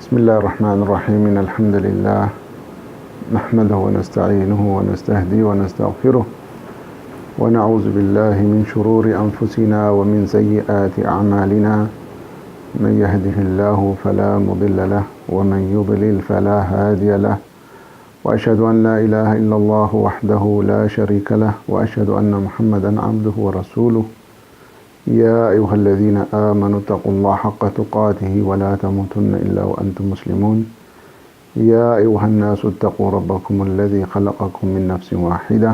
بسم الله الرحمن الرحيم. إن الحمد لله نحمده ونستعينه ونستهديه ونستغفره، ونعوذ بالله من شرور أنفسنا ومن سيئات أعمالنا. من يهده الله فلا مضل له، ومن يضلل فلا هادي له. وأشهد أن لا إله إلا الله وحده لا شريك له، وأشهد أن محمدا عبده ورسوله. يا أيها الذين آمنوا اتقوا الله حق تقاته ولا تموتن إلا وأنتم مسلمون. يا أيها الناس اتقوا ربكم الذي خلقكم من نفس واحدة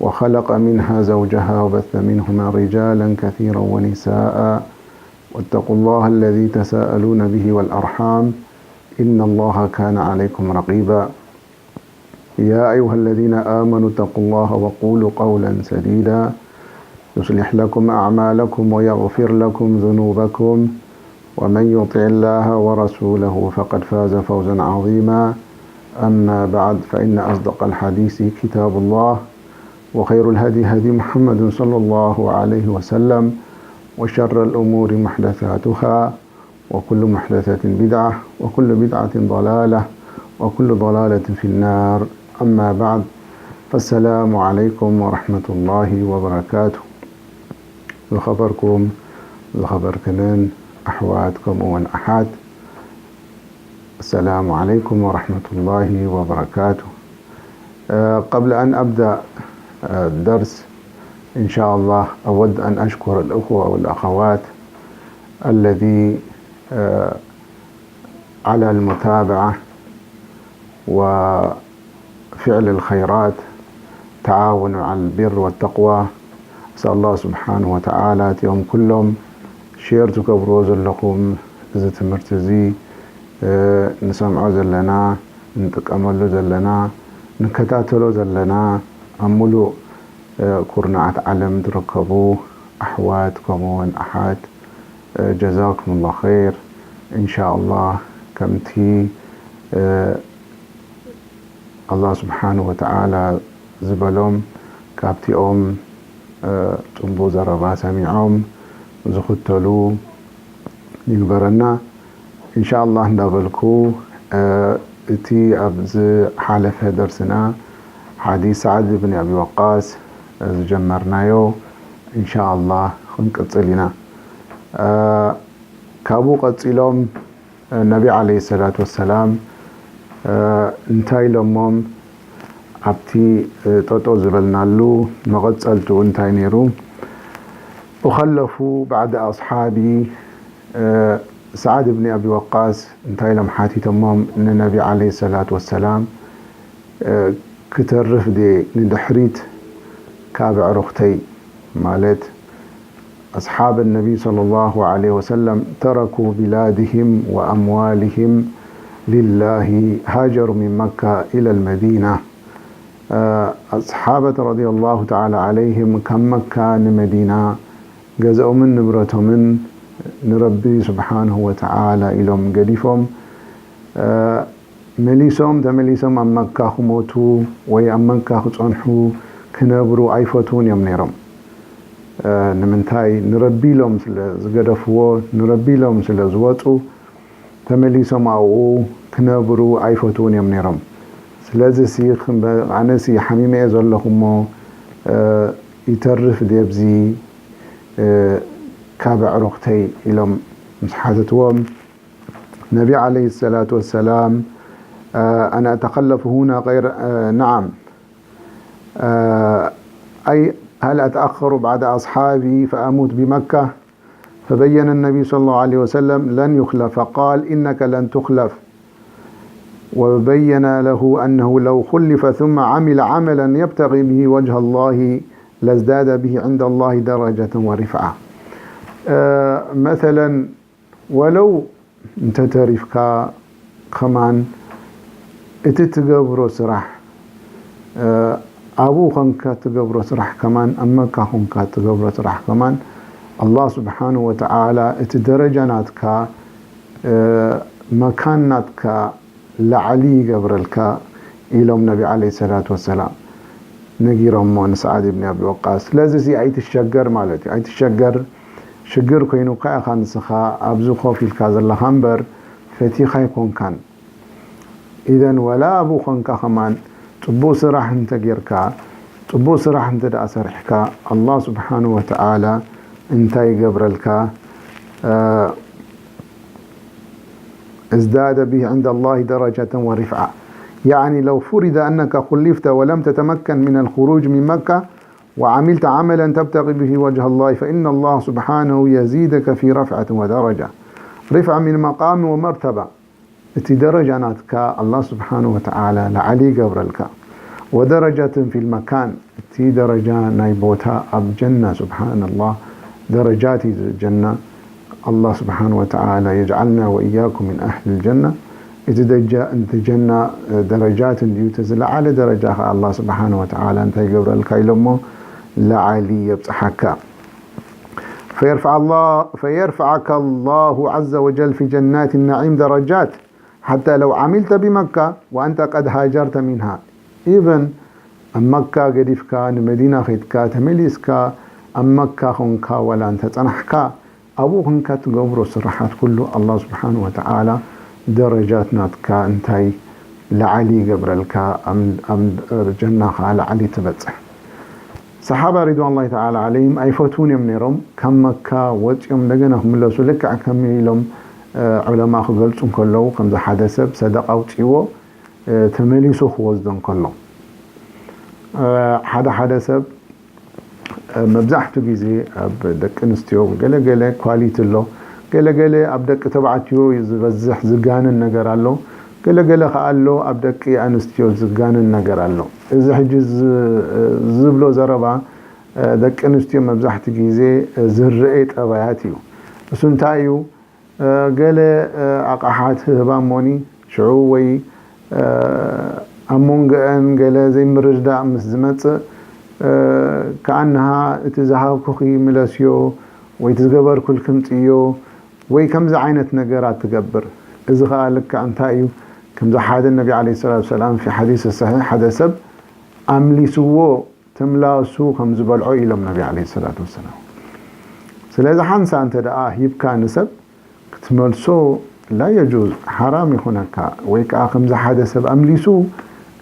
وخلق منها زوجها وبث منهما رجالا كثيرا ونساء، واتقوا الله الذي تساءلون به والأرحام، إن الله كان عليكم رقيبا. يا أيها الذين آمنوا اتقوا الله وقولوا قولا سديدا، يصلح لكم أعمالكم ويغفر لكم ذنوبكم، ومن يطع الله ورسوله فقد فاز فوزا عظيما. أما بعد، فإن أصدق الحديث كتاب الله، وخير الهدي هدي محمد صلى الله عليه وسلم، وشر الأمور محدثاتها، وكل محدثة بدعة، وكل بدعة ضلالة، وكل ضلالة في النار. أما بعد، فالسلام عليكم ورحمة الله وبركاته. ዝኸበርኩም ዝኸበርክንን ኣሕዋት ከምኡ እውን ኣሓት፣ السلام عليكم ورحمة الله وبركاته. آه، قبل أن أبدأ، آه، الدرس، إن شاء الله أود أن أشكر الأخوة والأخوات الذي، آه، على المتابعة وفعل الخيرات، تعاون على البر والتقوى. أسأل الله سبحانه وتعالى እቲኦም ኩሎም ሼር ትገብርዎ ዘለኹም እዚ ትምህርቲ እዚ፣ እ፣ ንሰምዖ ዘለና፣ ንጥቀመሉ ዘለና፣ ንከታተሎ ዘለና፣ ኣብ ሙሉእ፣ እ፣ ኩርናዓት ዓለም ትርከቡ ኣሕዋት ከምኡ እውን ኣሓት፣ እ፣ ጀዛኩም ላሁ ኸይር። ኢንሻ ኣላህ ከምቲ፣ እ፣ ኣላህ ስብሓንሁ ወተዓላ ዝበሎም ካብቲኦም፣ እ፣ ጽቡቕ ዘረባ ሰሚዖም ዝኽተሉ ይግበረና። ኢንሻኣላህ እንዳበልኩ፣ እ፣ እቲ ኣብ ዝሓለፈ ደርስና ሓዲስ ሳዕድ ብን ኣቢ ወቃስ ዝጀመርናዮ ኢንሻኣላህ ክንቅጽል ኢና። እ፣ ካብኡ ቀጺሎም ነቢ ዓለይሂ ሰላቱ ወሰላም፣ እ፣ እንታይ ኢሎሞም? ኣብቲ፣ እ፣ ጠጠው ዝበልናሉ መቐጸልትኡ እንታይ ነይሩ? أخلف بعد أصحابي، እ፣ ሳዕድ ብኒ ኣቢ ወቃስ እንታይ ኢሎም ሓቲቶሞም ንነቢ ዓለይሂ ሰላቱ ወሰላም? እ፣ ክተርፍ ድየ ንድሕሪት ካብ ኣዕሩኽተይ? ማለት ኣስሓብ ነቢ ሰለላሁ ዐለይሂ ወሰለም ተረኩ ቢላድሂም ወኣምዋልሂም ሊላሂ ሃጀሩ ሚን መካ ኢለል መዲና። እ፣ ኣስሓበት ረዲየላሁ ተዓላ ዐለይሂም ካብ መካ ንመዲና ገዝኦምን ንብረቶምን ንረቢ ስብሓንሁ ወተዓላ ኢሎም ገዲፎም፣ እ፣ መሊሶም ተመሊሶም ኣብ መካ ክሞቱ ወይ ኣብ መካ ክጸንሑ ክነብሩ ኣይፈትዉን እዮም ነይሮም። እ፣ ንምንታይ? ንረቢ ኢሎም ስለ ዝገደፍዎ፣ ንረቢ ኢሎም ስለ ዝወጹ፣ ተመሊሶም ኣብኡ ክነብሩ ኣይፈትዉን እዮም ነይሮም። ስለዚ ሲ፣ ክም-፣ ኣነ ሲ ሓሚመ እየ ዘለኹ እሞ፣ እ፣ ይተርፍ ድየ ኣብዚ፣ እ፣ ካብ ኣዕሩኽተይ ኢሎም ምስ ሓተትዎም፣ ነቢ ዓለይሂ ሰላቱ ወሰላም፣ እ፣ ኣነ ኣተኸለፉ ሁና ገይረ፣ እ፣ ነዓም፣ እ፣ ኣይ ሀል ኣተኣኸሩ ባዕደ ኣስሓቢ ፈኣሙት ቢመካ? فبين النبي صلى الله عليه وسلم لن يخلف، فقال: إنك لن تخلف. وبين له أنه لو خلف ثم عمل عملا يبتغي به وجه الله لازداد به عند الله درجة ورفعة. እ፣ መሰለን ወለው እንተተሪፍካ ከማን እቲ ትገብሮ ስራሕ፣ እ፣ ኣብኡ ኾንካ ትገብሮ ስራሕ ከማን፣ ኣብ መካ ኾንካ ትገብሮ ስራሕ ከማን፣ ኣላህ ስብሓንሁ ወተዓላ እቲ ደረጃ ናትካ፣ እ፣ መካን ናትካ ላዕሊ ይገብረልካ ኢሎም ነቢ ዓለይሂ ሰላቱ ወሰላም ነጊሮሞ ንሰዓድ ብን ኣቢ ወቃስ። ስለዚ እዚ ኣይትሸገር ማለት እዩ። ኣይትሸገር፣ ሽግር ኮይኑካ ኢኻ ንስኻ ኣብዚ ኮፍ ኢልካ ዘለኻ እምበር፣ እቲ ፈቲኻ ኣይኮንካን። ኢዘን ወላ ኣብኡ ኾንካ ከማን ጽቡቕ ስራሕ እንተ ጌርካ፣ ጽቡቕ ስራሕ እንተ ደኣ ሰሪሕካ፣ ኣላህ ስብሓንሁ ወተዓላ እንታይ ይገብረልካ? እ፣ ازداد به عند الله درجة ورفعة. يعني لو فرض أنك خلفت ولم تتمكن من الخروج من مكة وعملت عملا تبتغي به وجه الله فإن الله سبحانه يزيدك في رفعة ودرجة. رفعة من مقام ومرتبة. እቲ ደረጃ ናትካ ኣላህ ስብሓንሁ ወተዓላ ላዕሊ ይገብረልካ። ودرجة في المكان፣ እቲ ደረጃ ናይ ቦታ ኣብ ጀና፣ ስብሓንላህ፣ ደረጃት እዩ ጀና። ኣላህ ስብሓንሁ ወተዓላ የጅዓልና ወኢያኩም ምን ኣህሊ ልጀና። እቲ ደጃ-፣ እቲ ጀና ደረጃት እንድዩ፣ እቲ ዝለዓለ ደረጃ ኸዓ ኣላህ ስብሓንሁ ወተዓላ እንታይ ይገብረልካ ኢሎሞ ላዕሊ የብፅሓካ። فيرفع الله، فيرفعك الله عز وجل في جنات النعيم درجات حتى لو عملت بمكة وأنت قد هاجرت منها. Even ኣብ መካ ገዲፍካ ንመዲና ኸይድካ ተመሊስካ ኣብ መካ ኾንካ ዋላ እንተጸናሕካ ኣብኡ ኾንካ ትገብሮ ስራሓት ኩሉ ኣላህ ስብሓን ወተዓላ ደረጃት ናትካ እንታይ ላዕሊ ይገብረልካ፣ ኣብ፣ ኣብ ጀና ኸዓ ላዕሊ ትበጽሕ። ሰሓባ ሪድዋንላሂ ተዓላ ዓለይሂም ኣይፈትዉን እዮም ነይሮም ካብ መካ ወፂኦም እንደገና ክምለሱ፣ ልክዕ ከም ኢሎም፣ እ፣ ዑለማ ክገልፁ እንከለዉ፣ ከምዚ ሓደ ሰብ ሰደቃ ኣውፅዎ፣ እ፣ ተመሊሱ ክወስዶ እንከሎ፣ እ፣ ሓደ ሓደ ሰብ፣ እ፣ መብዛሕትኡ ግዜ ኣብ ደቂ ኣንስትዮ ገለ ገለ ኳሊቲ ኣሎ፣ ገለ ገለ ኣብ ደቂ ተባዕትዮ ዝበዝሕ ዝጋነን ነገር ኣሎ፣ ገለ ገለ ከኣ ኣሎ ኣብ ደቂ ኣንስትዮ ዝጋነን ነገር ኣሎ። እዚ ሕጂ ዝ-፣ ዝብሎ ዘረባ፣ እ፣ ደቂ ኣንስትዮ መብዛሕትኡ ግዜ ዝረኤ ጠባያት እዩ። እሱ እንታይ እዩ? እ፣ ገለ፣ እ፣ ኣቕሓ ትህባ እሞኒ፣ ሽዑ ወይ፣ እ፣ ኣብ መንጎአን ገለ ዘይምርድዳእ ምስ ዝመጽእ፣ እ፣ ከኣንሃ እቲ ዝሃብኩኺ ምለስዮ ወይ እቲ ዝገበርኩልኪ ምጽእዮ ወይ ከምዚ ዓይነት ነገራት ትገብር። እዚ ኸኣ ልክዕ እንታይ እዩ? ከምዚ ሓደ ነቢ ዓለይሂ ሰላቱ ወሰላም ፊ ሓዲስ ሰሒሕ ሓደ ሰብ ኣምሊስዎ ተምላሱ ከም ዝበልዖ ኢሎም ነቢ ዓለይሂ ሰላቱ ወሰላም። ስለዚ ሓንሳ እንተ ደኣ ሂብካ ንሰብ ክትመልሶ ላ የጁዝ፣ ሓራም ይኹነካ። ወይ ከኣ ከምዚ ሓደ ሰብ ኣምሊሱ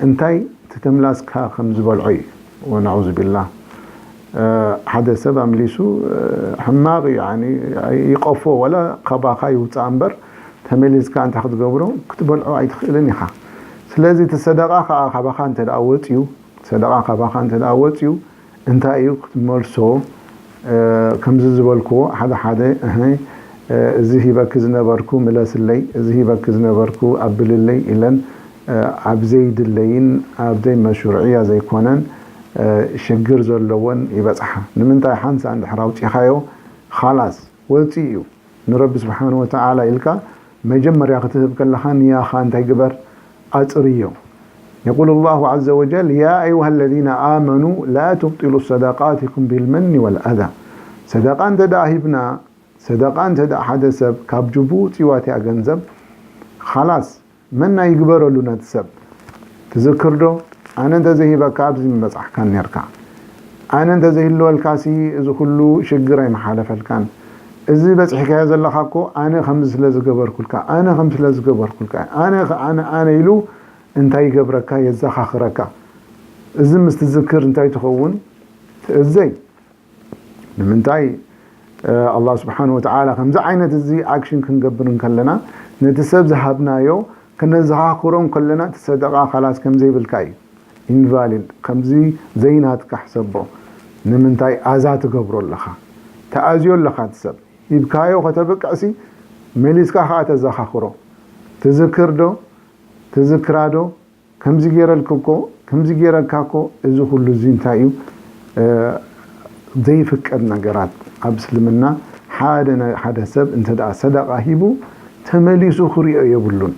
እንታይ እቲ ተምላስካ ከም ዝበልዖ እዩ። ወነዑዙ ቢላህ። እ፣ ሓደ ሰብ ኣምሊሱ፣ እ፣ ሕማቕ እዩ፣ ያኒ፣ ይቐፎ፣ ወላ ካባኻ ይውጻእ እምበር፣ ተመሊስካ እንታይ ክትገብሮ፣ ክትበልዖ ኣይትኽእልን ኢኻ። ስለዚ እቲ ሰደቓ ከኣ ካባኻ እንተ ደኣ ወጺኡ፣ ሰደቓ ካባኻ እንተ ደኣ ወጺኡ፣ እንታይ እዩ ክትመልሶ? እ፣ ከምዚ ዝበልክዎ፣ ሓደ ሓደ፣ እህ፣ እ፣ እዚ ሂበኪ ዝነበርኩ ምለስለይ፣ እዚ ሂበኪ ዝነበርኩ ኣብልለይ ኢለን፣ እ፣ ኣብ ዘይድለይን ኣብ ዘይመሽሩዕያ ዘይኮነን፣ እ፣ ሽግር ዘለወን ይበጽሓ። ንምንታይ ሓንሳ እንድሕር ኣውጺኻዮ፣ ኻላስ፣ ወጺኡ እዩ። ንረቢ ስብሓን ወተዓላ ኢልካ መጀመርያ ክትህብ ከለኻ ንያኻ እንታይ ግበር? ኣጽርዮ። يقول الله عز وجل: يا أيها الذين آمنوا لا تبطلوا صدقاتكم بالمن والأذى. ሰደቃ እንተ ደኣ ሂብና፣ ሰደቃ እንተ ደኣ ሓደ ሰብ ካብ ጅቡ ውጽዋት እያ ገንዘብ፣ ኻላስ፣ መና ይግበረሉ ነቲ ሰብ። ትዝክር ዶ? ኣነ እንተ ዘይሂበካ ኣብዚ ምበጻሕካን ኔርካ። ኣነ እንተ ዘይህልወልካሲ እዚ ኩሉ ሽግር ኣይምሓለፈልካን። እዚ በጺሕካዮ ዘለኻ እኮ ኣነ ከምዚ ስለ ዝገበርኩልካ፣ ኣነ ከምዚ ስለ ዝገበርኩልካ፣ ኣነ ኸ-፣ ኣነ፣ ኣነ ኢሉ እንታይ ይገብረካ? የዘኻኽረካ። እዚ ምስ ትዝክር እንታይ ትኸውን? ትእዘይ። ንምንታይ? እ፣ ኣላህ ስብሓን ወተዓላ ከምዚ ዓይነት እዚ ኣክሽን ክንገብር እንከለና፣ ነቲ ሰብ ዝሃብናዮ ከነዘኻኽሮ እንከለና፣ እቲ ሰደቓ ኻላስ ከም ዘይብልካ እዩ። ኢንቫሊድ፣ ከምዚ ዘይናትካ ሕሰቦ። ንምንታይ ኣዛ ትገብሮ ኣለኻ? ተኣዝዮ ኣለኻ እቲ ሰብ። ሂብካዮ ከተብቅዕሲ፣ መሊስካ ኸዓ ተዘኻኽሮ። ትዝክር ዶ? ትዝክራ ዶ? ከምዚ ገይረልኪ እኮ፣ ከምዚ ገይረልካ እኮ፣ እዚ ኩሉ እዚ እንታይ እዩ? እ፣ ዘይፍቀድ ነገራት ኣብ እስልምና። ሓደ ነ-፣ ሓደ ሰብ እንተ ደኣ ሰደቓ ሂቡ፣ ተመሊሱ ክሪኦ የብሉን።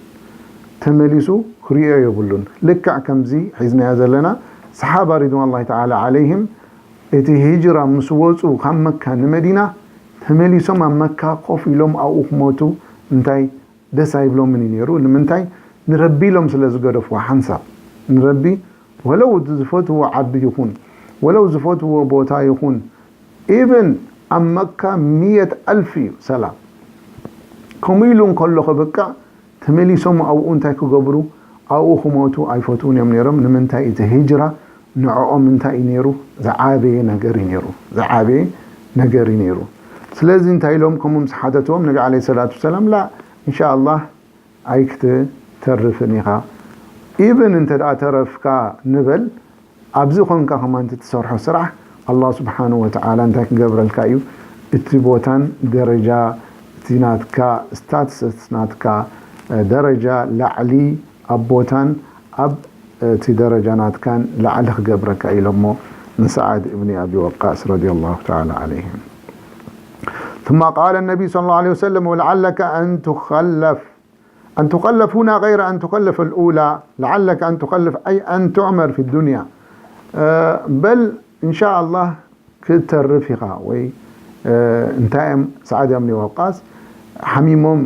ተመሊሱ ክሪኦ የብሉን። ልክዕ ከምዚ ሒዝናዮ ዘለና፣ ሰሓባ ሪድዋንላሂ ተዓላ ዓለይሂም፣ እቲ ሂጅራ ምስ ወጹ ካብ መካ ንመዲና፣ ተመሊሶም ኣብ መካ ኮፍ ኢሎም ኣብኡ ክሞቱ እንታይ ደስ ኣይብሎምን እዩ ነይሩ። ንምንታይ? ንረቢ ኢሎም ስለ ዝገደፍዎ ሓንሳብ። ንረቢ ወለው ዝፈትዎ ዓዲ ይኹን፣ ወለው ዝፈትዎ ቦታ ይኹን፣ ኢብን ኣብ መካ ሚየት ኣልፍ እዩ ሰላም። ከምኡ ኢሉ እንከሎ ክብቃዕ ተመሊሶም ኣብኡ እንታይ ክገብሩ? ኣብኡ ክሞቱ ኣይፈትዉን እዮም ነይሮም። ንምንታይ? እቲ ሂጅራ ንዕኦም እንታይ እዩ ነይሩ? ዝዓበየ ነገር እዩ ነይሩ። ዝዓበየ ነገር እዩ ነይሩ። ስለዚ እንታይ ኢሎም ከምኡ ምስ ሓተትዎም፣ ነቢ ዓለይሂ ሰላቱ ወሰላም፣ "ላ፣ ኢንሻ ኣላህ ኣይክትተርፍን ኢኻ። ኢብን እንተ ደኣ ተረፍካ ንበል፣ ኣብዚ ኾንካ ከማን እቲ ትሰርሖ ስራሕ ኣላህ ስብሓንሁ ወተዓላ እንታይ ክገብረልካ እዩ? እቲ ቦታን ደረጃ፣ እቲ ናትካ ስታትስ፣ ናትካ ደረጃ ላዕሊ ኣብ ቦታን ኣብ እቲ ደረጃ ናትካን ላዕሊ ክገብረካ" ኢሎሞ ንሰዓድ እብኒ ኣቢ ወቃስ ረዲየላሁ ተዓላ ዓለይሂም። ثم قال النبي صلى الله عليه وسلم: "ولعلك أن تخلف، أن تخلف هنا غير أن تخلف الأولى، لعلك أن تخلف أي أن تعمر في الدنيا." በል፣ ኢንሻ ኣላህ ክትተርፍ ኢኻ። ወይ እንታይ እዮም ሰዓድ እብኒ ወቃስ ሓሚሞም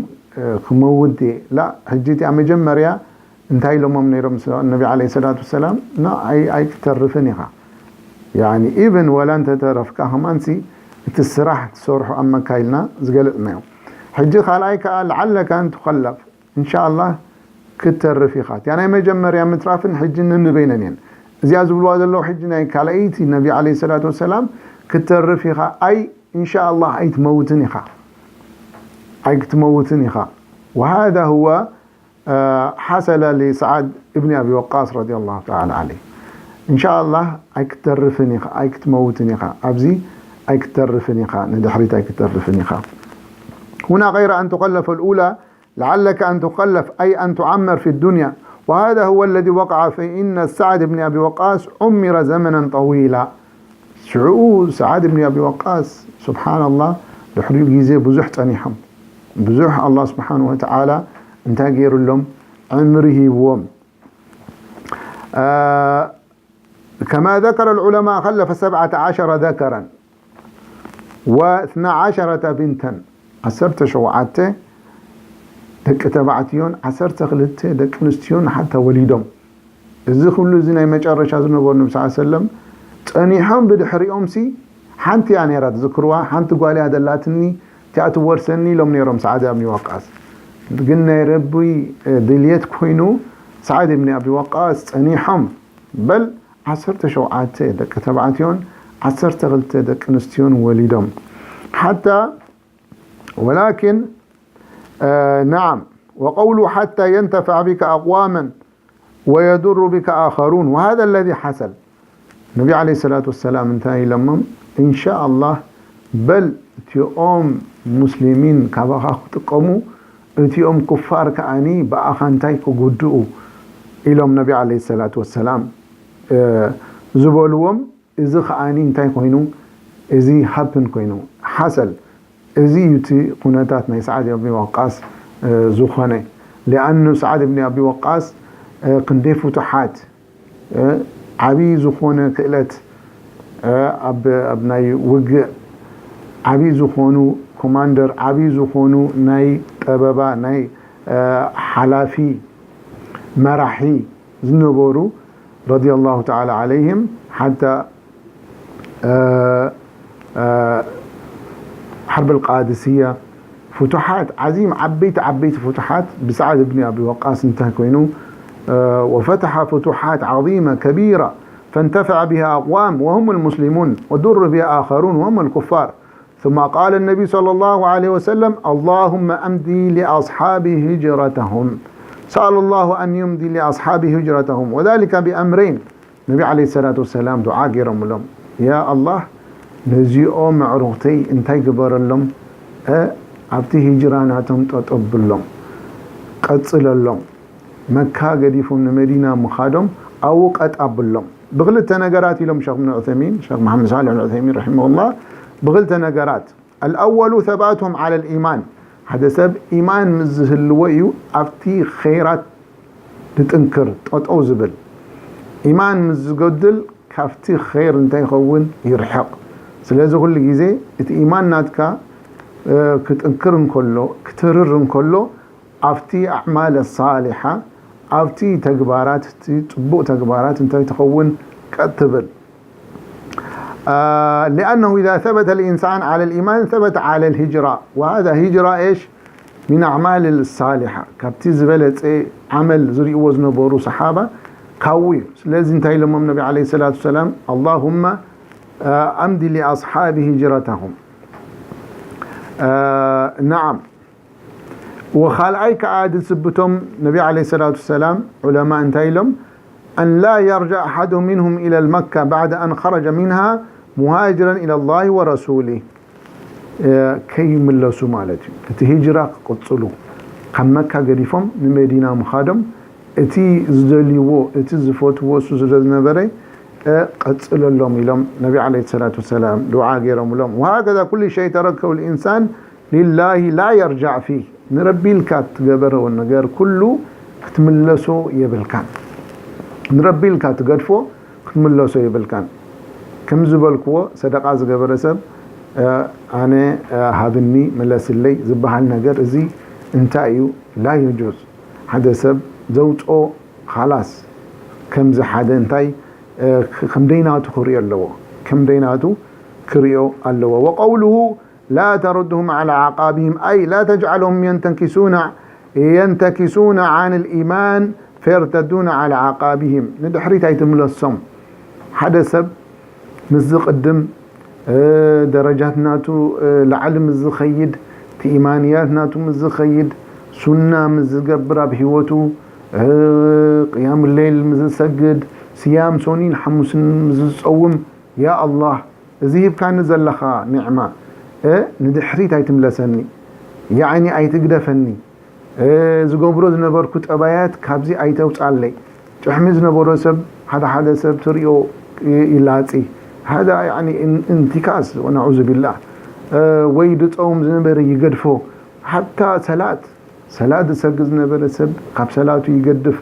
ክመውት ድየ? ላ፣ ሕጂ እቲኣ መጀመርያ እንታይ ኢሎሞም ነይሮም ነቢ ዓለይሂ ሰላቱ ወሰላም? ና፣ ኣይ-፣ ኣይክተርፍን ኢኻ። ያኒ ኢብን ወላ እንተተረፍካ ከማንሲ እቲ ስራሕ ትሰርሖ ኣብ መካ ኢልና ዝገለጽናዮ። ሕጂ ካልኣይ ከኣ ለዓለካ ኣን ትኸለፍ፣ ኢንሻ ኣላህ ክትተርፍ ኢኻ። እቲኣ ናይ መጀመርያ ምትራፍን ሕጂ ንንበይነን እየን። እዚኣ ዝብልዋ ዘለዉ ሕጂ ናይ ካልኣይቲ ነቢ ዓለይሂ ሰላቱ ወሰላም ክትተርፍ ኢኻ፣ ኣይ ኢንሻ ኣላህ ኣይትመውትን ኢኻ፣ ኣይክትመውትን ኢኻ። وهذا هو حصل لسعد بن أبي وقاص رضي الله تعالى عنه. إن شاء الله ኣይክተርፍን ኢኻ፣ ኣይክትመውትን ኢኻ፣ ኣብዚ ኣይክተርፍን ኢኻ፣ ንድሕሪት ኣይክተርፍን ኢኻ። هنا غير أن تخلف الأولى، لعلك أن تخلف أي أن تعمر في الدنيا، وهذا هو الذي وقع، فإن سعد بن أبي وقاص عمر زمنا طويلا. ሽዑ ሰዓድ እብኒ ኣቢ ወቃስ፣ ስብሓንላህ፣ ድሕሪኡ ግዜ ብዙሕ ጸኒሖም። ብዙሕ ኣላህ ስብሓን ወተዓላ እንታይ ገይሩሎም? ዕምሪ ሂብዎም። ከማ ዘከረ ልዑለማ፣ ከለፈ ሰብዓተ ዓሸረ ዘከረን ወእስና ዓሸረተ ብንተን፣ ዓሰርተ ሸውዓተ ደቂ ተባዕትዮን ዓሰርተ ክልተ ደቂ ኣንስትዮን ሓታ ወሊዶም። እዚ ኩሉ እዚ ናይ መጨረሻ ዝነበሩ ነቢ ስ ሰለም ጸኒሖም ብድሕሪኦምሲ ሓንቲ እያ ነይራ ትዝክርዋ፣ ሓንቲ ጓል እያ ደላትኒ፣ እቲኣ ትወርሰኒ ኢሎም ነይሮም ሰዓድ እብኒ ወቃስ። ግን ናይ ረቢ ድልየት ኮይኑ ሰዓድ እብኒ ኣቢ ወቃስ ጸኒሖም በል ዓሰርተ ሸውዓተ ደቂ ተባዕትዮን ዓሰርተ ክልተ ደቂ ኣንስትዮን ወሊዶም። ሓታ ولكن نعم، وقوله حتى ينتفع بك أقواما ويضر بك آخرون، وهذا الذي حصل. ነቢ ዓለይሂ ሰላቱ ወሰላም እንታይ ኢሎሞም? ኢንሻ ኣላህ በል እቲኦም ሙስሊሚን ካባኻ ክጥቀሙ፣ እቲኦም ኩፋር ከኣኒ ብኣኻ እንታይ ክጉድኡ ኢሎም ነቢ ዓለይሂ ሰላቱ ወሰላም ዝበልዎም። እዚ ከኣኒ እንታይ ኮይኑ? እዚ ሃፕን ኮይኑ ሓሰል። እዚ እዩ እቲ ኩነታት ናይ ሰዓድ እብኒ ወቃስ ዝኾነ። ሊኣኑ ሰዓድ እብኒ ኣቢ ወቃስ ክንደይ ፍቱሓት፣ ዓብዪ ዝኾነ ክእለት፣ ኣብ ናይ ውግእ ዓብዪ ዝኾኑ ኮማንደር፣ ዓብዪ ዝኾኑ ናይ ጠበባ ናይ ሓላፊ መራሒ ዝነበሩ ረዲየላሁ ተዓላ ዓለይህም ሓታ ሓርብ ኣልቃድስያ ፍቱሓት ዓዚም ዓበይቲ ዓበይቲ ፍቱሓት ብሰዓድ እብኒ ኣቢ ወቃስ እንታይ ኮይኑ وفتح فتوحات عظيمة كبيرة فانتفع بها أقوام وهم المسلمون وضر بها آخرون وهم الكفار. ثم قال النبي صلى الله عليه وسلم: اللهم أمض لأصحابي هجرتهم. سأل الله أن يمضي لأصحابي هجرتهم، وذلك بأمرين. ነቢ ዓለይሂ ሰላቱ ወሰላም ዱዓ ገይሮምሎም፣ ያ ኣላህ ነዚኦም ኣዕሩኽተይ እንታይ ግበረሎም? እ ኣብቲ ሂጅራ ናቶም ጠጠው ብሎም፣ ቀጽለሎም። መካ ገዲፎም ንመዲና ምኻዶም ኣብኡ ቀጥ ኣብሎም። ብኽልተ ነገራት ኢሎም ሸኽ እብን ዑሰይሚን፣ ሸኽ መሓመድ ሳልሕ እብን ዑሰይሚን ረሒመሁላህ፣ ብኽልተ ነገራት። الأول ثباتهم على الإيمان، ሓደ ሰብ ኢማን ምስ ዝህልዎ እዩ ኣብቲ ኸይራት ዝጥንክር ጠጠው ዝብል። ኢማን ምስ ዝጎድል ካብቲ ኸይር እንታይ ይኸውን? ይርሕቕ። ስለዚ ኩሉ ግዜ እቲ ኢማን ናትካ ክጥንክር እንከሎ፣ ክትርር እንከሎ ኣብቲ ኣዕማል ሳሊሓ፣ ኣብቲ ተግባራት፣ እቲ ጽቡቕ ተግባራት እንታይ ትኸውን? ቀጥ ትብል። لأنه إذا ثبت الإنسان على الإيمان ثبت على الهجرة، وهذا هجرة إيش؟ من أعمال الصالحة، ካብቲ ዝበለጸ ዓመል ዝርእይዎ ዝነበሩ ሰሓባ ካብኡ እዩ። ስለዚ እንታይ ኢሎሞም ነቢ ዓለይሂ ሰላቱ ወሰላም? اللهم أمض لأصحاب هجرتهم. نعم. ወኻልኣይ ከኣ ዝስብቶም ነቢ ዓለይሂ ሰላቱ ወሰላም ዑለማ እንታይ ኢሎም? أن لا يرجع أحد منهم إلى مكة بعد أن خرج منها مهاجرا إلى الله ورسوله. ከይምለሱ ማለት እዩ። እቲ ሂጅራ ክቕጽሉ፣ ካብ መካ ገዲፎም ንመዲና ምኻዶም፣ እቲ ዝደልይዎ፣ እቲ ዝፈትዎ እሱ ስለ ዝነበረ፣ ቀጽለሎም ኢሎም ነቢ ዓለይሂ ሰላቱ ወሰላም ዱዓ ገይሮምሎም። وهكذا كل شيء تركه الإنسان لله لا يرجع فيه. ንረቢ ኢልካ እትገበሮ ነገር ኩሉ ክትምለሶ የብልካን። ንረቢ ኢልካ ትገድፎ ክትምለሶ የብልካን። ከም ዝበልክዎ፣ ሰደቃ ዝገበረ ሰብ፣ ኣነ፣ ሃብኒ፣ ምለስለይ ዝበሃል ነገር እዚ እንታይ እዩ? لا يجوز። ሓደ ሰብ ዘውፅኦ ኻላስ ከምዚ ሓደ እንታይ፣ ከም ደይናቱ ክሪኦ ኣለዎ። ከም ደይናቱ ክሪኦ ኣለዎ። وقوله لا تردهم على أعقابهم، أي لا تجعلهم ينتكسون، ينتكسون عن الإيمان فيرتدون على أعقابهم. ንድሕሪት ኣይትምለሶም። ሓደ ሰብ ምስ ዝቕድም፣ ደረጃት ናቱ ላዕሊ ምስ ዝኸይድ፣ እቲ ኢማንያት ናቱ ምስ ዝኸይድ፣ ሱና ምስ ዝገብር ኣብ ህይወቱ፣ ቅያም ሌል ምስ ዝሰግድ፣ ስያም ሶኒን ሓሙስን ምስ ዝጸውም፣ ያ ኣላህ፣ እዚ ሂብካኒ ዘለኻ ኒዕማ፣ እ፣ ንድሕሪት ኣይትምለሰኒ፣ ያዕኒ ኣይትግደፈኒ፣ እ፣ ዝገብሮ ዝነበርኩ ጠባያት ካብዚ ኣይተውጻለይ። ጭሕሚ ዝነበሮ ሰብ፣ ሓደ ሓደ ሰብ ትሪኦ ይ-፣ ይላጺ። ሃዳ ያዕኒ እን-፣ እንትካስ፣ ወነዑዙ ቢላህ። እ፣ ወይ ድጾም ዝነበረ ይገድፎ። ሓታ ሰላት ሰላት ዝሰግድ ዝነበረ ሰብ ካብ ሰላቱ ይገድፍ።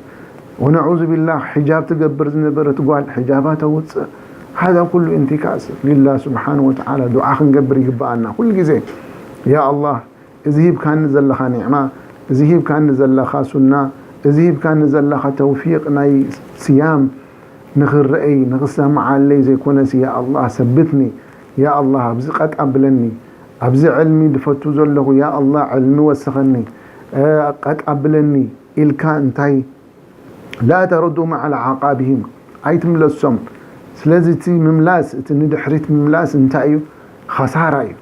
ወነዑዙ ቢላህ፣ ሒጃብ ትገብር ዝነበረት ጓል ሒጃባ ተውፅእ። ሃዛ ኩሉ እንትካስ ሊላህ ስብሓን ወተዓላ ዱዓ ክንገብር ይግበኣና ኩሉ ግዜ። ያ ኣላህ፣ እዚ ሂብካኒ ዘለኻ ኒዕማ፣ እዚ ሂብካኒ ዘለኻ ሱና፣ እዚ ሂብካኒ ዘለኻ ተውፊቅ ናይ ስያም፣ ንኽረአይ፣ ንኽሰምዓለይ ዘይኮነስ፣ ያ ኣላህ፣ ሰብትኒ። ያ ኣላህ፣ ኣብዚ ቀጥ ኣብለኒ። ኣብዚ ዕልሚ ድፈቱ ዘለኹ፣ ያ ኣላህ፣ ዕልሚ ወስኸኒ፣ እ፣ ቀጥ ኣብለኒ ኢልካ እንታይ፣ ላ ተሩዱሁም ዐላ ዓቃቢሂም፣ ኣይትምለሶም። ስለዚ እቲ ምምላስ፣ እቲ ንድሕሪት ምምላስ እንታይ እዩ? ኸሳራ እዩ።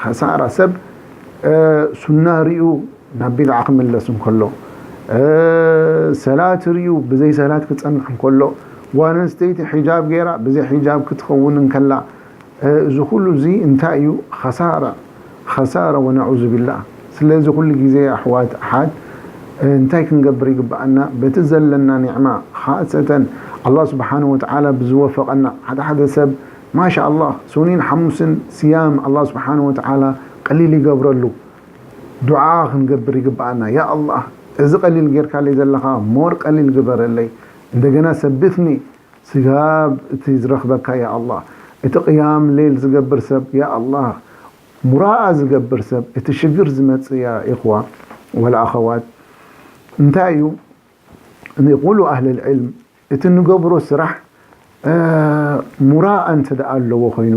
ኸሳራ። ሰብ፣ እ፣ ሱና ሪኡ ናብ ቢድዓ ክምለስ እንከሎ፣ እ፣ ሰላት ሪኡ ብዘይ ሰላት ክጸንሕ እንከሎ፣ ጓል ኣንስተይቲ ሒጃብ ገይራ ብዘይ ሒጃብ ክትኸውን እንከላ፣ እ፣ እዚ ኩሉ እዚ እንታይ እዩ? ኸሳራ። ኸሳራ ወነዑዙ ቢላህ። ስለዚ ኩሉ ግዜ ኣሕዋት ኣሓት፣ እ፣ እንታይ ክንገብር ይግብኣና? በቲ ዘለና ኒዕማ፣ ኻሰተን ኣላህ ስብሓነሁ ወተዓላ ብዝወፈቐና፣ ሓደ ሓደ ሰብ ማሻ ኣላህ፣ ሱኒን ሓሙስን ስያም ኣላህ ስብሓነሁ ወተዓላ ቀሊል ይገብረሉ። ዱዓ ክንገብር ይግብኣና። ያ ኣላህ፣ እዚ ቀሊል ጌርካለይ ዘለኻ፣ ሞር ቀሊል ግበረለይ። እንደገና ሰብትኒ ስጋብ እቲ ዝረኽበካ፣ ያ ኣላህ። እቲ ቅያም ሌል ዝገብር ሰብ፣ ያ ኣላህ፣ ሙራኣ ዝገብር ሰብ፣ እቲ ሽግር ዝመጽእ፣ ያ ኢኽዋ ወላ ኣኸዋት፣ እንታይ እዩ? የቁሉ ኣህለል ዕልም፣ እቲ ንገብሮ ስራሕ፣ እ፣ ሙራኣ እንተ ደኣ ኣለዎ ኮይኑ፣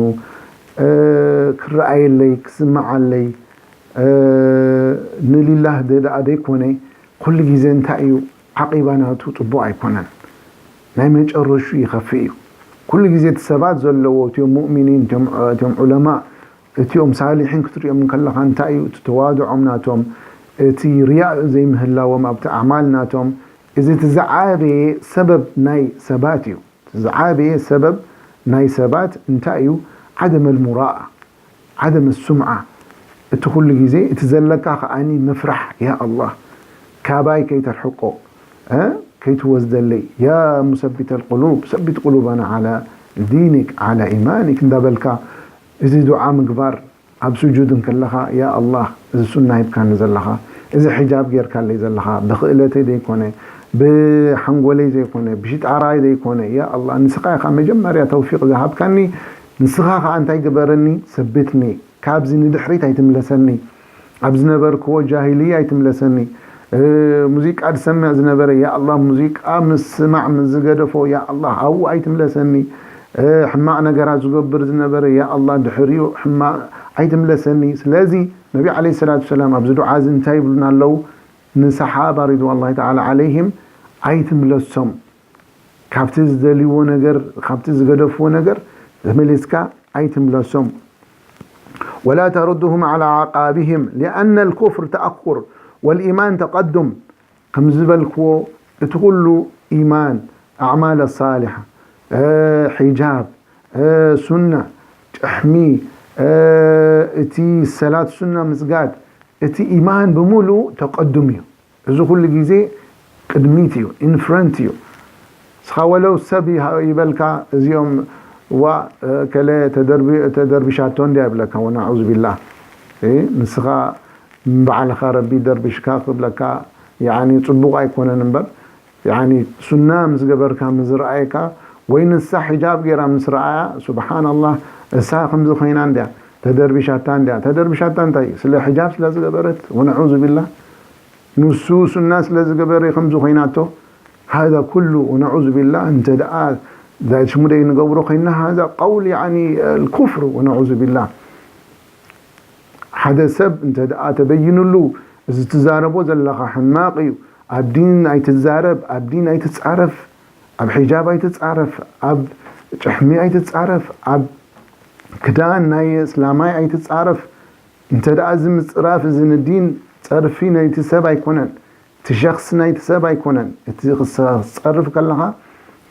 እ፣ ክረኣየለይ፣ ክስምዓለይ፣ እ፣ ንሊላህ ደ-፣ ደኣ ደይኮነ፣ ኩሉ ግዜ እንታይ እዩ ዓቂባ ናቱ ጽቡቕ ኣይኮነን። ናይ መጨረሹ ይኸፍእ እዩ። ኩሉ ግዜ እቲ ሰባት ዘለዎ፣ እቲኦም ሙእሚኒን፣ እቲኦም፣ እቲኦም ዑለማ፣ እቲኦም ሳሊሒን ክትሪኦም እንከለኻ እንታይ እዩ እቲ ተዋድዖም ናቶም፣ እቲ ሪያእ ዘይምህላዎም ኣብቲ ኣዕማል ናቶም፣ እዚ እቲ ዝዓበየ ሰበብ ናይ ሰባት እዩ። እቲ ዝዓበየ ሰበብ ናይ ሰባት እንታይ እዩ? ዓደመል ሙራኣ፣ ዓደመ ሱምዓ። እቲ ኩሉ ግዜ እቲ ዘለካ ከኣኒ ምፍራሕ፣ ያ ኣላህ፣ ካባይ ከይተርሕቆ፣ እ፣ ከይትወስደለይ። ያ ሙሰቢተል ቁሉብ፣ ሰቢት ቁሉበና ዓላ ዲኒክ፣ ዓላ ኢማኒክ እንዳበልካ፣ እዚ ዱዓ ምግባር፣ ኣብ ስጁድ እንከለኻ፣ ያ ኣላህ፣ እዚ ሱና ሂብካኒ ዘለኻ፣ እዚ ሒጃብ ጌርካለይ ዘለኻ፣ ብኽእለተይ ዘይኮነ፣ ብሓንጎለይ ዘይኮነ፣ ብሽጣራይ ዘይኮነ፣ ያ ኣላህ፣ ንስኻ ኢኻ መጀመርያ ተውፊቅ ዝሃብካኒ፣ ንስኻ ኸኣ እንታይ ግበረኒ? ሰብትኒ፣ ካብዚ ንድሕሪት ኣይትምለሰኒ፣ ኣብ ዝነበርክዎ ጃሂልያ ኣይትምለሰኒ። እ፣ ሙዚቃ ዝሰምዕ ዝነበረ፣ ያ ኣላህ፣ ሙዚቃ ምስማዕ ምስ ዝገደፎ፣ ያ ኣላህ፣ ኣብኡ ኣይትምለሰኒ። እ፣ ሕማቕ ነገራት ዝገብር ዝነበረ፣ ያ ኣላህ፣ ድሕሪኡ ሕማቕ ኣይትምለሰኒ። ስለዚ ነቢ ዓለይሂ ሰላቱ ሰላም ኣብዚ ዱዓ እዚ እንታይ ይብሉና ኣለዉ? ንሰሓባ ሪድዋኑላሂ ተዓላ ዓለይሂም ኣይትምለሶም። ካብቲ ዝደልይዎ ነገር፣ ካብቲ ዝገደፍዎ ነገር ተመሊስካ ኣይትምለሶም። ولا تردهم على أعقابهم لأن الكفر تأخر والإيمان تقدم. ከም ዝበልክዎ እቲ ኩሉ ኢማን፣ ኣዕማል ሳሊሓ፣ እ፣ ሒጃብ፣ እ፣ ሱና፣ ጭሕሚ፣ እ፣ እቲ ሰላት ሱና ምስጋድ፣ እቲ ኢማን ብምሉእ ተቀዱም እዩ። እዚ ኩሉ ግዜ ቅድሚት እዩ፣ ኢንፍረንት እዩ። ንስኻ ወለው ሰብ ይሃ-፣ ይበልካ፣ እዚኦም ዋ፣ እ፣ ከለ ተደርቢ-፣ ተደርቢሻቶ እንድያ ይብለካ፣ ወነዑዙ ቢላህ። እ፣ ንስኻ ንባዕልኻ ረቢ ደርቢሽካ ክብለካ፣ ያኒ፣ ጽቡቕ ኣይኮነን እምበር፣ ያኒ፣ ሱና ምስ ገበርካ፣ ምስ ዝረኣየካ፣ ወይ ንሳ ሒጃብ ገይራ ምስ ረኣያ፣ ሱብሓነላህ፣ እሳ ከምዚ ኮይና እንድያ፣ ተደርቢሻታ እንድያ። ተደርቢሻታ እንታይ? ስለ ሒጃብ ስለ ዝገበረት፣ ወነዑዙ ቢላህ። ንሱ ሱና ስለ ዝገበረ ከምዚ ኮይናቶ። ሃዛ ኩሉ፣ ወነዑዙ ቢላህ፣ እንተ ደኣ ሽሙ ደይ ንገብሮ ኮይና፣ ሃዛ ቀውል፣ ያኒ፣ ኣልኩፍር፣ ወነዑዙ ቢላህ። ሓደ ሰብ እንተ ደኣ ተበይኑሉ፣ እዚ ትዛረቦ ዘለኻ ሕማቕ እዩ፣ ኣብ ዲን ኣይትዛረብ፣ ኣብ ዲን ኣይትጻረፍ፣ ኣብ ሒጃብ ኣይትጻረፍ፣ ኣብ ጭሕሚ ኣይትጻረፍ፣ ኣብ ክዳን ናይ እስላማይ ኣይትጻረፍ። እንተ ደኣ እዚ ምጽራፍ እዚ ንዲን ጸርፊ ናይቲ ሰብ ኣይኮነን፣ እቲ ሸኽሲ ናይቲ ሰብ ኣይኮነን። እቲ ክሰ-፣ ክትጸርፍ ከለኻ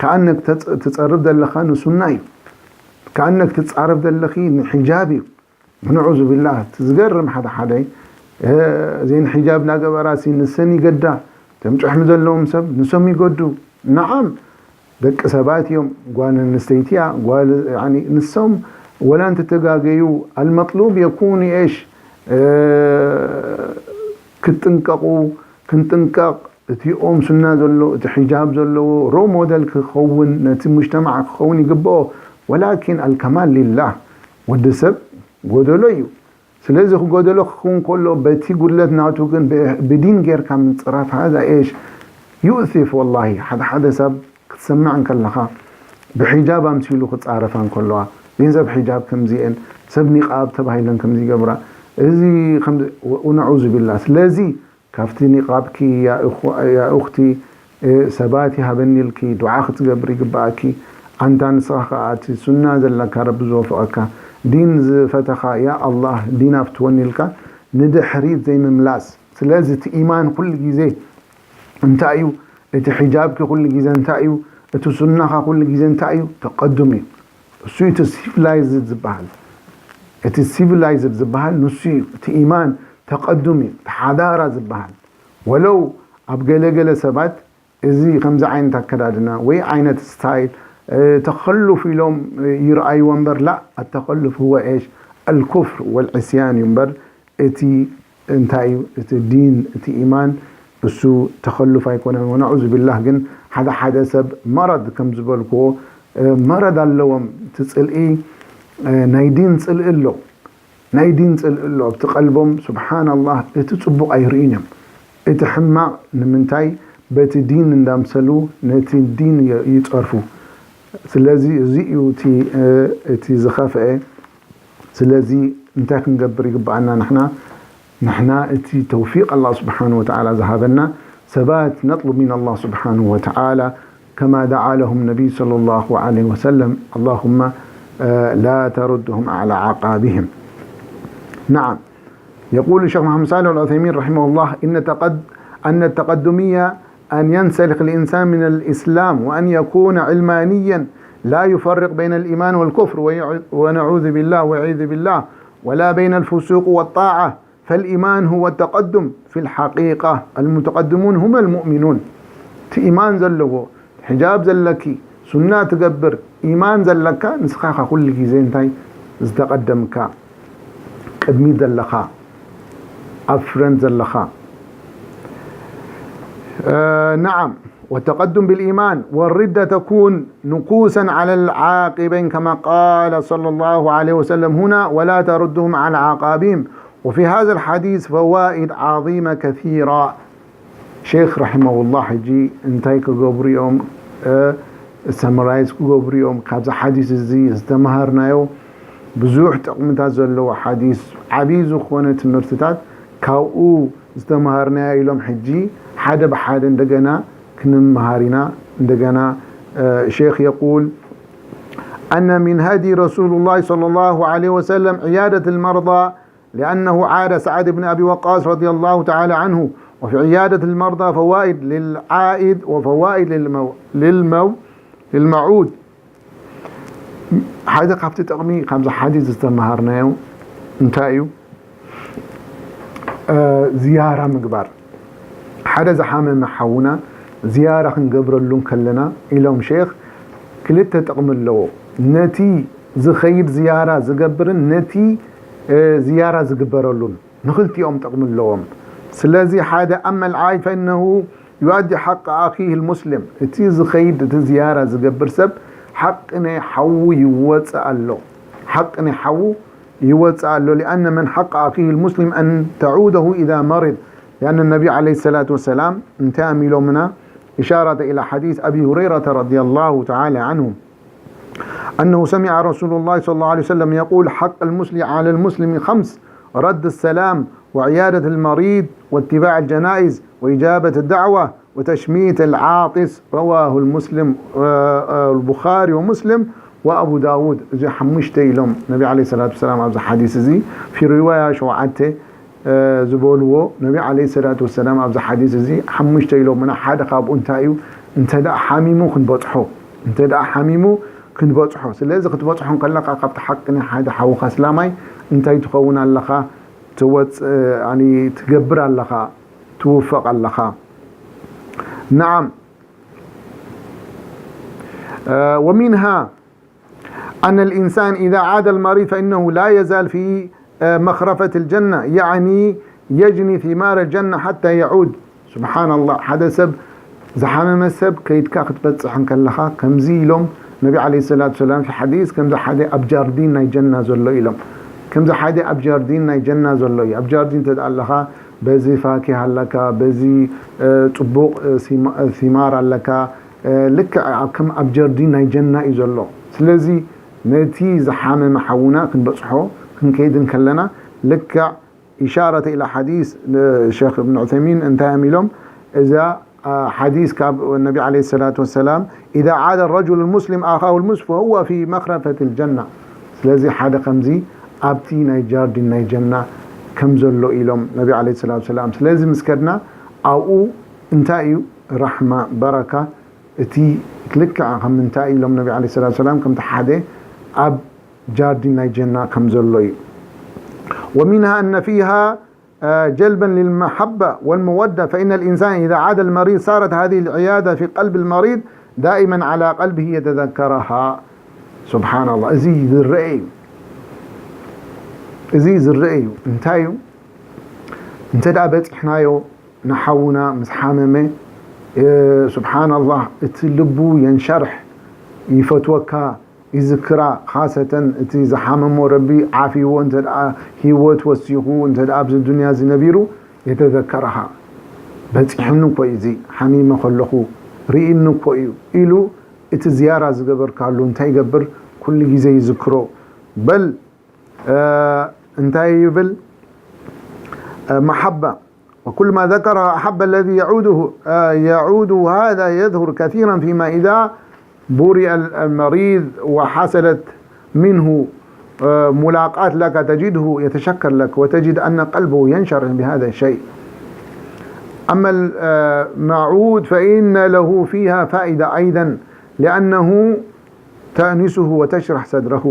ከኣነክ ተጽ-፣ ትጸርፍ ዘለኻ ንሱና እዩ። ከኣነክ ትጻረፍ ዘለኺ ንሒጃብ እዩ። ነዑዙ ቢላህ፣ እቲ ዝገርም ሓደ ሓደ፣ እ፣ እዘን ሒጃብ እናገበራሲ ንሰን ይገዳ። እቶም ጭሕሚ ዘለዎም ሰብ ንሶም ይገዱ። ነዓም፣ ደቂ ሰባት እዮም። ጓል ኣንስተይቲ እያ፣ ጓል፣ ያኒ፣ ንሶም ወላ እንተተጋገዩ፣ ኣልመጥሉብ የኩኑ ኤሽ፣ እ፣ ክትጥንቀቑ፣ ክንጥንቀቕ፣ እቲኦም ሱና ዘሎ፣ እቲ ሒጃብ ዘለዎ ሮ ሞደል ክኸውን፣ ነቲ ሙጅተማዕ ክኸውን ይግብኦ። ወላኪን ኣልከማል ሊላህ፣ ወዲ ሰብ ጎደሎ እዩ። ስለዚ ክጎደሎ ክኸውን ከሎ፣ በቲ ጉድለት ናቱ ግን ብ-፣ ብዲን ጌርካ ምጽራፍ፣ ሃዛ ኤሽ ዩእሲፍ ወላሂ። ሓደ ሓደ ሰብ ክትሰምዕ እንከለኻ፣ ብሒጃብ ኣምሲሉ ክጻረፋ እንከለዋ፣ እዚን ሰብ ሒጃብ ከምዚኤን፣ ሰብ ኒቃብ ተባሂለን ከምዚ ይገብራ፣ እዚ ከምዚ፣ ወ-፣ ወነዑዙ ቢላህ። ስለዚ ካብቲ ኒቃብኪ ያ እኹ-፣ ያ እኽቲ፣ እ፣ ሰባት ይሃበኒ ኢልኪ ዱዓ ክትገብሪ ይግብኣኪ። ኣንታ ንስኻ ከኣ እቲ ሱና ዘለካ ረቢ ዝወፍቐካ፣ ዲን ዝፈተኻ፣ ያ ኣላህ ዲን ኣፍትወኒ ኢልካ ንድሕሪት ዘይምምላስ። ስለዚ እቲ ኢማን ኩሉ ግዜ እንታይ እዩ? እቲ ሒጃብኪ ኩሉ ግዜ እንታይ እዩ? እቲ ሱናኻ ኩሉ ግዜ እንታይ እዩ? ተቀዱም እዩ። እሱ እዩ እቲ ሲቪላይዝድ ዝበሃል። እቲ ሲቪላይዝድ ዝበሃል ንሱ እዩ። እቲ ኢማን ተቀዱም እዩ። እቲ ሓዳራ ዝበሃል። ወለው ኣብ ገለገለ ሰባት እዚ ከምዚ ዓይነት ኣከዳድና ወይ ዓይነት ስታይል፣ እ፣ ተኸሉፍ ኢሎም፣ እ፣ ይረኣይዎ እምበር፣ ላ፣ ኣተኸሉፍ ህወ ኤሽ ኣልኩፍር ወልዕስያን እዩ እምበር፣ እቲ እንታይ እዩ? እቲ ዲን፣ እቲ ኢማን፣ እሱ ተኸሉፍ ኣይኮነን። ወነዑዙ ቢላህ፣ ግን ሓደ ሓደ ሰብ መረድ ከም ዝበልክዎ፣ እ፣ መረድ ኣለዎም። እቲ ጽልኢ፣ እ፣ ናይ ዲን ጽልኢ ኣሎ። ናይ ዲን ጽልኢ ኣሎ ኣብቲ ቀልቦም። ሱብሓነላህ፣ እቲ ጽቡቕ ኣይርእዩን እዮም። እቲ ሕማቕ ንምንታይ በቲ ዲን እንዳምሰሉ ነቲ ዲን ይ-፣ ይጸርፉ። ስለዚ እዚ እዩ እቲ፣ እ፣ እቲ ዝኸፍአ። ስለዚ እንታይ ክንገብር ይግብኣና ንሕና? ንሕና እቲ ተውፊቅ ኣላህ ስብሓነሁ ወተዓላ ዝሃበና ሰባት ነጥሉብ ሚን ኣላህ ስብሓነሁ ወተዓላ ከማ ደዓ ለሁም ነቢይ ሰለላሁ ዐለይሂ ወሰለም፣ ኣላሁመ፣ እ፣ ላ ተሩድሁም ዐላ ዓቃቢሂም። ነዓም። يقول الشيخ محمد صالح العثيمين رحمه الله: إن التقد-، أن التقدمية أن ينسلخ الإنسان من الإسلام وأن يكون علمانيا لا يفرق بين الإيمان والكفر ويع-، ونعوذ بالله والعياذ بالله، ولا بين الفسوق والطاعة، فالإيمان هو التقدم في الحقيقة، المتقدمون هم المؤمنون. እቲ ኢማን ዘለዎ፣ ሕጃብ ዘለኪ፣ ሱና ትገብር፣ ኢማን ዘለካ፣ ንስኻ ኢኻ ኩሉ ግዜ እንታይ ዝተቐደምካ፣ ቅድሚት ዘለኻ፣ ኣብ ፍረንት ዘለኻ። آه، نعم، والتقدم بالإيمان، والردة تكون نكوسا على العاقبين، كما قال صلى الله عليه وسلم هنا: ولا تردهم على عقابهم. وفي هذا الحديث فوائد عظيمة كثيرة. ሸይኽ ረሒመሁላህ ሕጂ እንታይ ክገብሩ እዮም? እ፣ ሰመራይዝ ክገብሩ እዮም። ካብዚ ሓዲስ እዚ ዝተምሃርናዮ ብዙሕ ጥቕምታት ዘለዎ ሓዲስ፣ ዓብዪ ዝኾነ ትምህርትታት ካብኡ ዝተምሃርናዮ ኢሎም። ሕጂ ሓደ ብሓደ እንደገና ክንምሃር ኢና። እንደገና እ፣ ሼኽ የቁል أن من هدي رسول الله صلى الله عليه وسلم عيادة المرضى، لأنه عاد سعد بن أبي وقاص رضي الله تعالى عنه، وفي عيادة المرضى فوائد للعائد وفوائد للمو-، للمو-، للمعود. ሓደ ካብቲ ጥቕሚ ካብዚ ሓዲስ ዝተምሃርናዮ እንታይ እዩ? እ፣ ዝያራ ምግባር። ሓደ ዝሓመመ ሓውና ዝያራ ክንገብረሉ እንከለና ኢሎም ሼኽ፣ ክልተ ጥቕሚ ኣለዎ። ነቲ ዝኸይድ ዝያራ ዝገብርን ነቲ፣ እ፣ ዝያራ ዝግበረሉን ንኽልቲኦም ጥቕሚ ኣለዎም። ስለዚ ሓደ أما العائد فإنه يؤدي حق أخيه المسلم، እቲ ዝኸይድ እቲ ዝያራ ዝገብር ሰብ ሓቂ ናይ ሓዉ ይወፅእ ኣሎ። ሓቂ ናይ ሓዉ ይወፅእ ኣሎ። لأن من حق أخيه المسلم أن تعوده إذا مرض، لأن النبي عليه الصلاة والسلام እንታይ እዮም ኢሎምና؟ إشارة إلى حديث أبي هريرة رضي الله تعالى عنه أنه سمع رسول الله صلى الله عليه وسلم يقول: حق المسلم على المسلم خمس: رد السلام، وعيادة المريض، واتباع الجنائز، وإجابة الدعوة، وتشميت العاطس. رواه المسلم، آه، آه، البخاري ومسلم وأبو داود. እዚ ሓሙሽተ ኢሎም ነቢ ዓለይሂ ሰላቱ ወሰላም ኣብዚ ሓዲስ እዚ። في رواية ሸውዓተ እ፣ ዝበልዎ ነቢ ዓለይሂ ሰላቱ ወሰላም ኣብዚ ሓዲስ እዚ ሓሙሽተ ኢሎምና። ሓደ ካብኡ እንታይ እዩ? እንተ ደኣ ሓሚሙ ክንበጽሖ፣ እንተ ደኣ ሓሚሙ ክንበጽሖ። ስለዚ ክትበጽሖ እንከለኻ ካብቲ ሓቂ ናይ ሓደ ሓውኻ እስላማይ እንታይ ትኸውን ኣለኻ? ትወጽእ፣ ያኒ ትገብር ኣለኻ፣ ትውፈቕ ኣለኻ። ነዓም። እ፣ ومنها أن الإنسان إذا عاد المريض فإنه لا يزال في، آه، مخرفة الجنة، يعني يجني ثمار الجنة حتى يعود. سبحان الله، ሓደ ሰብ ዝሓመመ ሰብ ከይድካ ክትበጽሕ እንከለኻ ከምዚ ኢሎም ነቢ ዓለይሂ ሰላቱ ሰላም في حديث ከምዚ ሓደ ኣብ ጃርዲን ናይ ጀና ዘሎ ኢሎም። ከምዚ ሓደ ኣብ ጃርዲን ናይ ጀና ዘሎ እዩ። ኣብ ጃርዲን እንተ ደኣ ኣለኻ በዚ ፋኪህ ኣለካ፣ በዚ፣ እ፣ ጽቡቕ፣ እ፣ ሲማ-፣ እ፣ ሲማር ኣለካ፣ እ፣ ልክዕ ኣብ ከም ኣብ ጀርዲን ናይ ጀና እዩ ዘሎ። ስለዚ ነቲ ዝሓመመ ሓውና ክንበጽሖ ክንከይድ እንከለና ልክዕ إشارة إلى حديث ሸኽ እብን ዑሰይሚን እንታይ እዮም ኢሎም? እዛ፣ አ፣ ሓዲስ ካብ ነቢ ዓለይሂ ሰላቱ ወሰላም إذا عاد الرجل المسلم أخاه المسلم فهو في مخرفة الجنة። ስለዚ ሓደ ከምዚ ኣብቲ ናይ ጃርዲን ናይ ጀና ከም ዘሎ ኢሎም ነቢ ዓለይሂ ሰላቱ ወሰላም። ስለዚ ምስ ከድና ኣብኡ እንታይ እዩ ራሕማ በረካ እቲ ልክዕ ከም እንታይ ኢሎም ነቢ ዓለይሂ ሰላቱ ወሰላም ከምቲ ሓደ ኣብ ጃርዲን ናይ ጀና ከም ዘሎ እዩ። ومنها أن فيها، آه، جلبا للمحبة والمودة، فإن الإنسان إذا عاد المريض صارت هذه العيادة في قلب المريض دائما على قلبه يتذكرها. سبحان الله، እዚ ዝረአ እዩ። እዚ ዝረአ እዩ። እንታይ እዩ? እንተ ደኣ በጺሕናዮ ንሓውና ምስ ሓመመ፣ እ፣ سبحان الله፣ እቲ ልቡ የንሸርሕ፣ ይፈትወካ፣ ይዝክራ። ካሰተን እቲ ዝሓመሞ ረቢ ዓፊዎ እንተ ደኣ ህይወት ወሲኹ እንተ ደኣ ኣብዚ ዱንያ እዚ ነቢሩ፣ የተዘከረኻ። በጺሕኒ እኮ እዩ እዚ፣ ሓሚመ ከለኹ ርኢኒ እኮ እዩ ኢሉ እቲ ዝያራ ዝገበርካሉ እንታይ ይገብር? ኩሉ ግዜ ይዝክሮ። በል እ፣ እንታይ ይብል? እ፣ መሓባ። وكل ما ذكرها أحب الذي يعوده، እ፣ يعود. هذا يظهر كثيرا فيما إذا برئ المريض وحصلت منه، እ፣ ملاقاة لك تجده يتشكر لك وتجد أن قلبه ينشرح بهذا الشيء. أما المعود فإن له فيها فائدة أيضا، لأنه تأنسه وتشرح صدره.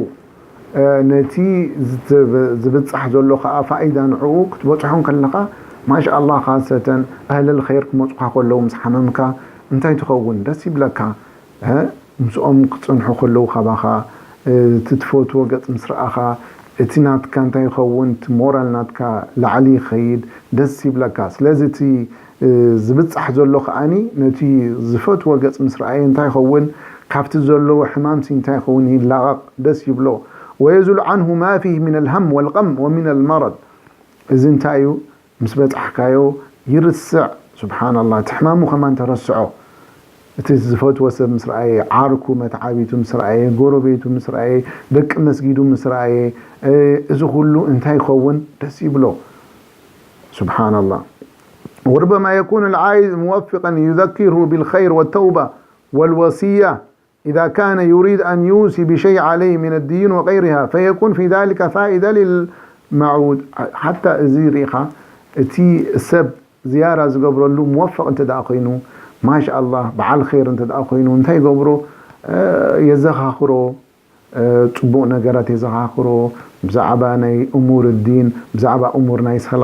እ፣ ነቲ ዝት-፣ ዝብጻሕ ዘሎ ኸኣ ፋኢዳ ንዕኡ ክትበጽሖ እንከለኻ፣ ማሻኣላህ፣ ካሰተን ኣህለል ኸይር ክመጹኻ ከለዉ ምስ ሓመምካ እንታይ ትኸውን? ደስ ይብለካ። እ፣ ምስኦም ክጸንሑ ከለዉ ካባኻ፣ እ፣ እቲ ትፈትዎ ገጽ ምስ ረኣኻ፣ እቲ ናትካ እንታይ ይኸውን? እቲ ሞራል ናትካ ላዕሊ ይኸይድ፣ ደስ ይብለካ። ስለዚ እቲ እ፣ ዝብጻሕ ዘሎ ከኣኒ ነቲ ዝፈትዎ ገጽ ምስ ረኣየ እንታይ ይኸውን? ካብቲ ዘለዎ ሕማምሲ እንታይ ይኸውን? ይላቐቕ፣ ደስ ይብሎ። ويزول عنه ما فيه من الهم والغم ومن المرض። እዚ እንታይ እዩ? ምስ በጻሕካዮ ይርስዕ። ሱብሓነላህ፣ እቲ ሕማሙ ከማን ተረስዖ። እቲ ዝፈትዎ ሰብ ምስ ረኣየ፣ ዓርኩ መትዓቢቱ ምስ ረኣየ፣ ጎረቤቱ ምስ ረኣየ፣ ደቂ መስጊዱ ምስ ረኣየ፣ እዚ ኩሉ እንታይ ይኸውን ደስ ይብሎ። سبحان الله. وربما يكون العائد موفقا يذكره بالخير والتوبة والوصية إذا كان يريد أن يوصي بشيء عليه من الديون وغيرها، فيكون في ذلك فائدة للموعود. حتى እዚ ርኢኻ እቲ ሰብ ዝያራ ዝገብረሉ ሙወፈቕ እንተ ደኣ ኮይኑ፣ ማሻ ኣላህ በዓል ኸይር እንተ ደኣ ኮይኑ እንታይ ይገብሮ? የዘኻኽሮ፣ ጽቡቕ ነገራት የዘኻኽሮ። ብዛዕባ ናይ እሙር ዲን፣ ብዛዕባ እሙር ናይ ሰላ፣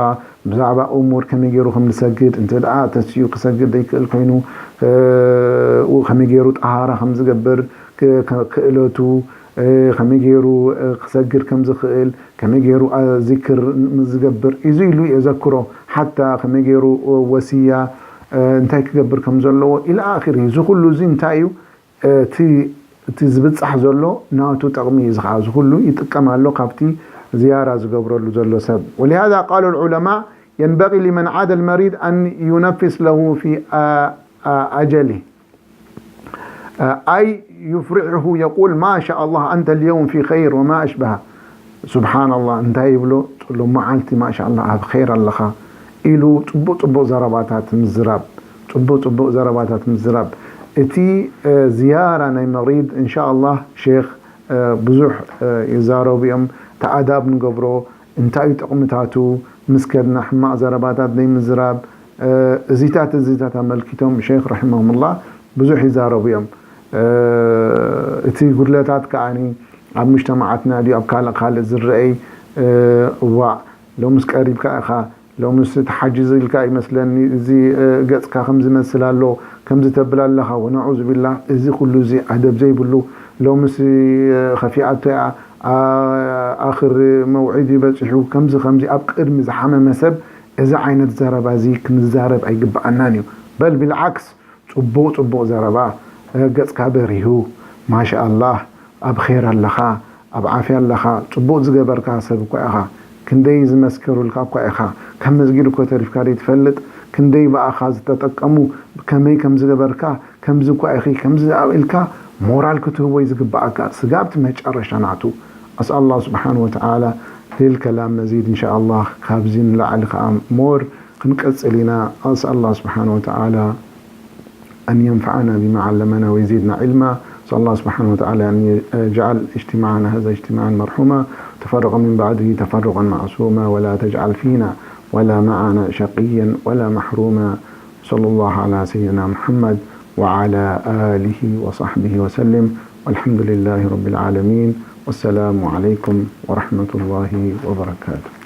ብዛዕባ እሙር ከመይ ገይሩ ከም ዝሰግድ፣ እንተ ደኣ ተሲኡ ክሰግድ ዘይክእል ኮይኑ፣ ከመይ ገይሩ ጠሃራ ከም ዝገብር፣ ክእለቱ፣ ከመይ ገይሩ ክሰግድ ከም ዝኽእል፣ ከመይ ገይሩ ዚክር ዝገብር፣ እዚ ኢሉ የዘክሮ። ሓታ ከመይ ገይሩ ወስያ እንታይ ክገብር ከም ዘለዎ ኢለ ኣኺር። እዚ ኩሉ እዚ እንታይ እዩ? እቲ ዝብጻሕ ዘሎ ናቱ ጠቕሚ እዩ። እዚ ኸዓ እዚ ኩሉ ይጥቀም ኣሎ ካብቲ ዝያራ ዝገብረሉ ዘሎ ሰብ። ولهذا قال العلماء ينبغي لمن عاد المريض أن ينفس له في أجله، أي يفرحه، يقول: ما شاء الله، أنت اليوم في خير وما أشبه. سبحان الله، እንታይ ይብሎ? ሎመዓልቲ ማሻ ኣላህ ኣብ ኸይር ኣለኻ ኢሉ ጽቡቕ ጽቡቕ ዘረባታት ምዝራብ፣ ጽቡቕ ጽቡቕ ዘረባታት ምዝራብ። እቲ ዝያራ ናይ መሪድ እንሻ ኣላህ ሼኽ ብዙሕ ይዛረቡ እዮም። እቲ ኣዳብ ንገብሮ፣ እንታይ እዩ ጥቕምታቱ፣ ምስ ከድና ሕማቕ ዘረባታት ዘይምዝራብ፣ እዚታት እዚታት ኣመልኪቶም ሼኽ ረሒመሁሙላህ ብዙሕ ይዛረቡ እዮም። እቲ ጉድለታት ከዓኒ ኣብ ሙጅተማዓትና ድዩ ኣብ ካልእ ካልእ ዝረኣይ? እዋእ፣ ሎምስ ቀሪብካ ኢኻ፣ ሎምስ ተሓጂዙ ኢልካ ይመስለኒ፣ እዚ ገጽካ ከም ዝመስል ኣሎ፣ ከም ዝተብል ኣለኻ፣ ወነዑዙ ቢላህ፣ እዚ ኩሉ እዚ ኣደብ ዘይብሉ፣ ሎምስ ከፊኣቶ እያ፣ ኣኽር መውዒዲ በጺሑ፣ ከምዚ ከምዚ ኣብ ቅድሚ ዝሓመመ ሰብ እዚ ዓይነት ዘረባ እዚ ክንዛረብ ኣይግብኣናን እዩ። በል ቢልዓክስ ጽቡቕ ጽቡቕ ዘረባ፣ ገጽካ በሪሁ፣ ማሻኣላህ፣ ኣብ ኸይር ኣለኻ፣ ኣብ ዓፍያ ኣለኻ፣ ጽቡቕ ዝገበርካ ሰብ እኳ ኢኻ፣ ክንደይ ዝመስከሩልካ እኳ ኢኻ፣ ካብ መስጊድ እኮ ተሪፍካ ዘይትፈልጥ፣ ክንደይ ብኣኻ ዝተጠቀሙ፣ ከመይ ከም ዝገበርካ፣ ከምዚ እኳ ኢኺ፣ ከምዚ ኢልካ ሞራል ክትህቦ እዩ ዝግብኣካ። ስጋብ እቲ መጨረሻ ናቱ። أسأل الله سبحانه وتعالى للكلام مزيد إن شاء الله። ካብዚ ንላዕሊ ከኣ ሞር ክንቀጽል ኢና። أسأل الله سبحانه وتعالى أن ينفعنا بما علمنا ويزيدنا علما. أسأل الله سبحانه وتعالى أن يجعل اجتماعنا هذا اجتماعا مرحوما، تفرق من بعده تفرقا معصوما، ولا تجعل فينا ولا معنا شقيا ولا محروما. صلى الله على سيدنا محمد وعلى آله وصحبه وسلم. والحمد لله رب العالمين. والسلام عليكم ورحمة الله وبركاته.